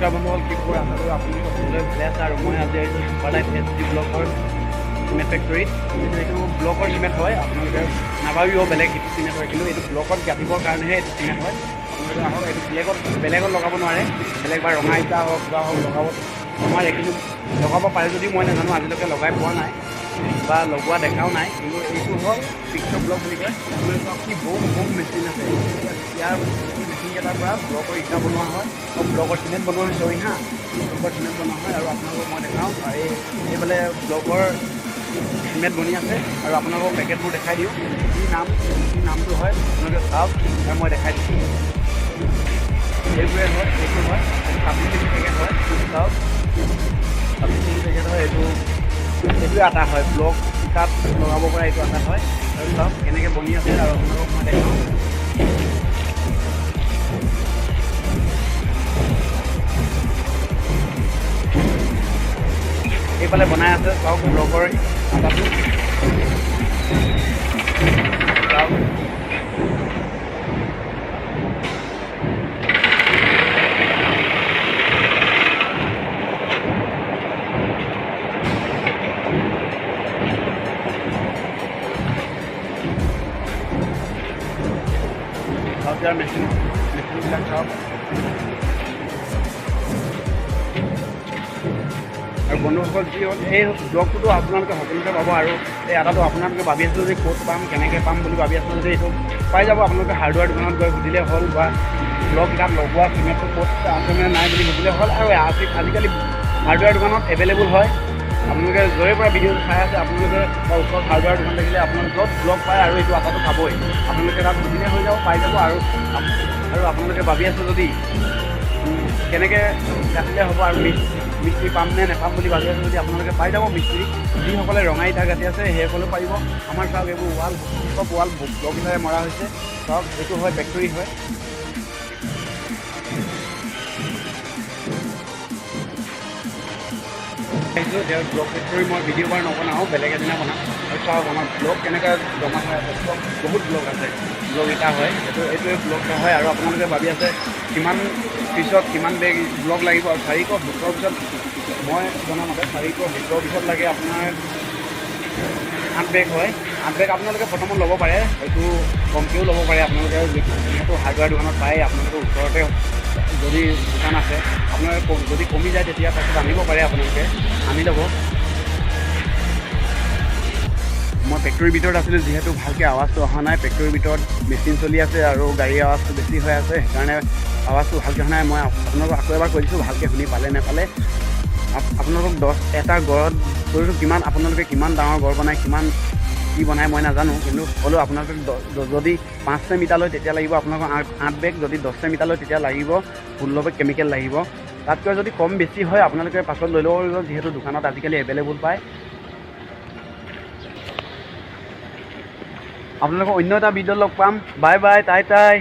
নমস্কাৰ বন্ধুসকল, কি খবৰ? আশা কৰোঁ আপোনালোকে সকলোৱে ভালে আছে। আৰু মই আজি আহিছোঁ ছুপাৰলাইট এছ জি ব্লকৰ চিমেণ্ট ফেক্টৰীত। কিন্তু এইটো ব্লকৰ চিমেণ্ট হয়, আপোনালোকে নাভাবিব বেলেগ এইটো চিমেণ্ট হয়, কিন্তু এইটো ব্লকত গাঁঠিবৰ কাৰণেহে এইটো চিমেণ্ট হয়। আপোনালোকে আহক, এইটো বেলেগত লগাব নোৱাৰে। বেলেগ বা ৰঙা ইটা হওক, কিবা হওক, লগাব নোৱাৰে। কিন্তু লগাব পাৰে যদিও মই নাজানো, আজিলৈকে লগাই পোৱা নাই বা লগোৱা দেখাও নাই। কিন্তু এইটো হ'ল পিক্সৰ ব্লক বুলি কয়। আপোনালোকে চাওক কি বম বম মেচিন আছে। ইয়াৰ মেচিনকেইটাৰ পৰা ব্লকৰ ইটা বনোৱা হয় আৰু ব্লকৰ চিমেণ্ট বনোৱা হয়, চৰি হা, ব্লকৰ চিমেণ্ট বনোৱা হয়। আৰু আপোনালোকক মই দেখাওঁ, এইফালে ব্লকৰ চিমেণ্ট বনি আছে আৰু আপোনালোকক পেকেটবোৰ দেখাই দিওঁ, কি নাম, কি নামটো হয়, আপোনালোকে চাওক আৰু মই দেখাই দিছোঁ। এইবোৰে হয়, এইটো হয়, এইটো 26 কেজি পেকেট হয়। চাওক, 26 কেজি পেকেট হয় এইটো। এইটোৱে আটা হয়, ব্লক ইটাত লগাব পৰা এইটো আটা হয়। আৰু চাওক কেনেকৈ বনি আছে আৰু আপোনালোকক মই দেখাওঁ। এইফালে বনাই আছে, চাওক ব্লকৰ আটাটো চাওক। চাওক ইয়াৰ মেচিনবিলাক চাওক। আৰু বন্ধুসকল, যি হ'ল, এই ব্লগটোতো আপোনালোকে সকলোতে পাব। আৰু এই আটাটো আপোনালোকে ভাবি আছিলোঁ যে ক'ত পাম, কেনেকৈ পাম বুলি ভাবি আছিলোঁ যে এইটো পাই যাব। আপোনালোকে হাৰ্ডৱেৰ দোকানত গৈ সুধিলে হ'ল বা ব্লগ তাত লগোৱা চিমেণ্টটো ক'ত আছে নে নাই বুলি সুধিলে হ'ল। আৰু আজিকালি হাৰ্ডৱেৰ দোকানত এভেইলেবল হয়। আপোনালোকে য'ৰে পৰা ভিডিঅ'টো চাই আছে, আপোনালোকে বা ওচৰত হাৰ্ডৱেৰ দোকান থাকিলে আপোনালোকে য'ত ব্লগ পায় আৰু এইটো আটাটো পাবই। আপোনালোকে তাত সুধিলে হৈ যাব, পাই যাব। আৰু আপোনালোকে ভাবি আছে যদি কেনেকৈ কাটিলে হ'ব আৰু মিস্ত্ৰী পাম নে নেপাম বুলি ভাবি আছে যদি, আপোনালোকে পাই যাব মিস্ত্ৰী। যিসকলে ৰঙা ইটা গাঁঠি আছে, সেইসকলেও পাৰিব। আমাৰ চাওক, এইবোৰ ৱাল, চব ৱাল ব্লক ইটাৰে মৰা হৈছে। চাওক, এইটো হয় ফেক্টৰী হয়। আহিছোঁ তেওঁ ব্লক ফেক্টৰী। মই ভিডিঅ' বাৰ নবনাওঁ, বেলেগ এদিনা বনাম। আৰু চাওক আমাৰ ব্লক কেনেকৈ জমা হৈ আছে। ব্লক, বহুত ব্লক আছে, ব্লক ইটা হয় এইটো, এইটোৱে ব্লক এটা হয়। আৰু আপোনালোকে ভাবি আছে কিমান পিছত কিমান বেগ ব্লক লাগিব। আৰু 470 পিছত, মই জনামতে 470 পিছত লাগে আপোনাৰ 8 বেগ হয়। 8 বেগ আপোনালোকে প্ৰথমত ল'ব পাৰে, হয়তো কমকৈও ল'ব পাৰে। আপোনালোকে যিহেতু হাৰ্ডৱেৰ দোকানত পায়, আপোনালোকে ওচৰতে যদি দোকান আছে, আপোনালোকে যদি কমি যায় তেতিয়া পাছত আনিব পাৰে, আপোনালোকে আনি ল'ব। মই ফেক্টৰীৰ ভিতৰত আছিলোঁ যিহেতু ভালকৈ আৱাজটো অহা নাই। ফেক্টৰীৰ ভিতৰত মেচিন চলি আছে আৰু গাড়ীৰ আৱাজটো বেছি হৈ আছে, সেইকাৰণে আৱাজটো ভালকৈ অহা নাই। মই আপোনালোকক আকৌ এবাৰ কৈ দিছোঁ, ভালকৈ শুনি পালে নেপালে। আপোনালোকক 10 এটা গড়ত কৈছোঁ, কিমান আপোনালোকে কিমান ডাঙৰ গড় বনায়, কিমান কি বনায় মই নাজানো, কিন্তু হ'লেও আপোনালোকে যদি 5 চেমিটাৰ লয় তেতিয়া লাগিব আপোনালোকক 8 বেগ। যদি 10 চেমিটাৰ লয় তেতিয়া লাগিব 16 বেগ কেমিকেল লাগিব। তাতকৈ যদি কম বেছি হয় আপোনালোকে পাছত লৈ ল'ব পাৰিব, যিহেতু দোকানত আজিকালি এভেইলেবল পায়। আপোনালোকক অন্য এটা ভিডিঅ'ত লগ পাম। Bye bye, Tai Tai.